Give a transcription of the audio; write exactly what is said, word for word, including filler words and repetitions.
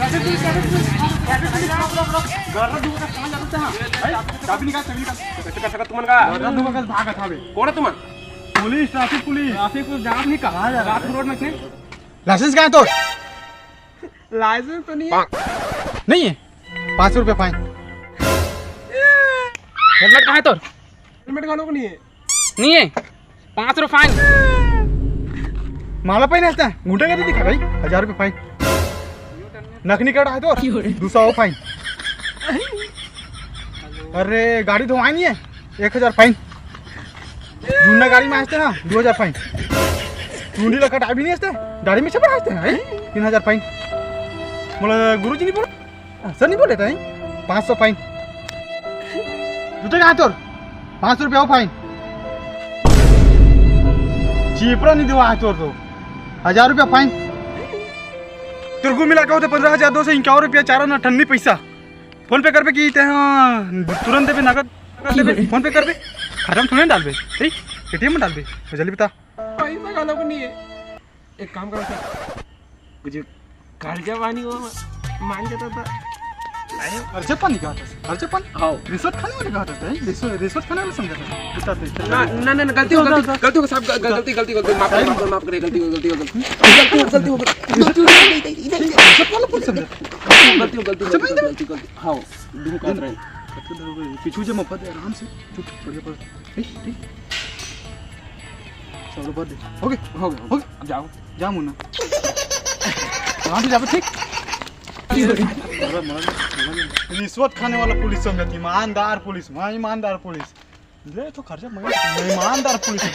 Traffic police, traffic police, traffic police, रुक, रुक, रुक। गर्रा दूंगा, कहाँ जाता है? हैं? चाबी निकाल, चाबी निकाल। कैसे कर सकत तुमन का? गर्रा दूंगा, कस भागत हवे। कौन है तुमन? Police, traffic police. Traffic police जाम नहीं का? कहाँ जा रहा है? रात रोड में से। लाइसेंस कहाँ है तोर? लाइसेंस तो नहीं है। नहीं है? पाँच सौ रुपया फाइन। हेलमेट कहाँ है तोर? हेलमेट का लोग नहीं है। नहीं है, पाँच रुपये फाइन। माला पाइन हंसता है, गुंडागर्दी दिखा भाई, हजार रुपये फाइन। नकली कार्ड है तो दो सौ फाइन। अरे गाड़ी धोवाई नहीं है, एक हजार फाइन। जूना गाड़ी में हंसते ना, दो हजार फाइन। चूंडी लगा टाइप भी नहीं हंसते, दाढ़ी में छपड़ हंसते हैं, तीन हजार फाइन। बोला गुरु जी नहीं बोला, सर नहीं बोले थे, पाँच सौ फाइन। जूते कहाँ तोर? पाँच सौ रुपया हो फाइन। चीपड़ा नहीं देवा है तोर तो, हजार रुपया फाइन। तुरगु मिला के होते पंद्रह हजार दो सौ इक्यावन रुपया चार आना ठन्नी पैसा। फोन पे करबे कि ते, हाँ, तुरंत देबे, नगद नगद देबे, फोन पे करबे। खाता में थोड़े ना डालबे, ठीक? एटीएम में डालबे। तो जल्दी बता। पैसा का लोग नहीं है। एक काम करो सर, कुछ खर्चा पानी हो, मान जाता था। खर्चा पानी का होता है? खर्चा पानी? हाँ। रिश्वत खाने वाले का होता है? रिश्वत, रिश्वत खाने वाले समझा था? बता दे। ना, ना, ना, ना, गलती हो, गलती, गलती हो साहब, ग-, ग-, गलती, गलती, गलती, माफ करो, माफ करो, माफ करो, गलती हो, गलती हो, गलती, गलती हो, गलती हो, गलती हो, गलती हो, गलती हो, रिश्वत वाला कौन समझा? गलती हो, गलती हो, गलती हो, गलती हो, हाँ, दुम काट रहे हैं। पीछू जे मफत है, आराम से, चुप, बढ़िया पढ़। ठीक, ठीक। सब लोग भर दे। हो गए? हो गए, हो गए। अब जाओ। जा मुन्ना। वहाँ भी जाबे, ठीक? रिश्वत खाने वाला पुलिस समझत, ईमानदार पुलिस, हाँ, ईमानदार पुलिस। ले तो खर्चा मैं, ईमानदार पुलिस है।